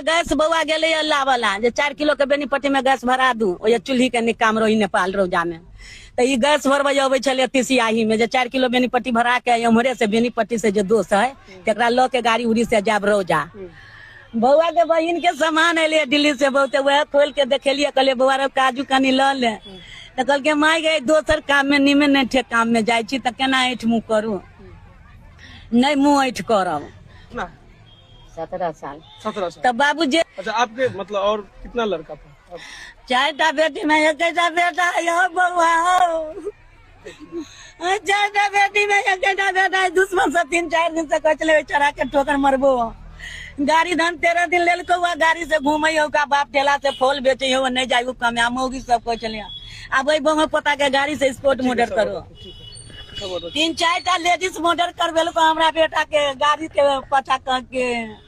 Gas बौआ गेलै लाबऽ जे 4 किलो के बेनीपट्टी में गैस भरा दू, ओहि चूल्ही के निकाम रही नेपाल रौजा में। तऽ ई गैस भरबै अबै छलै तिसियाही में, जे 4 किलो बेनीपट्टी भरा के एम्हरे से बेनीपट्टी से जे दोस्त है तकरा लऽ के गाड़ी उड़ी से जायब रौजा। बौआ के बहिन के सामान एलै दिल्ली से बहुते, वएह खोल के देखेलियै, कहलियै बौआ रे काजू कनी लऽ ले, तऽ कहलकै माय गे दोसर काम में नीमे नहि ठे काम में जाइ छी तऽ केना ऐठ मुँह करू, नहि मुँह ऐठ करब। 17 साल। 17 साल। तब बाबू जे अच्छा आपके मतलब और कितना लड़का था? 4टा बेटी में 1टा बेटा है बौआ हो। 4टा बेटी में 1टा बेटा है, दुश्मन से 3-4 दिन से कहै छलै चढ़ा के ठोकर मरबो। गाड़ी धन 13 दिन लेलको हुआ, गाड़ी से घूमै हो का बाप ठेला से फल बेचै हो, नहीं जाय कमाय, मौगी सब कहै छलै आब एहि बौआ पोता के गाड़ी से स्पोर्ट मर्डर करो। 3-4टा लेडीज मर्डर करबेलको हमरा बेटा के गाड़ी के पछा कह के।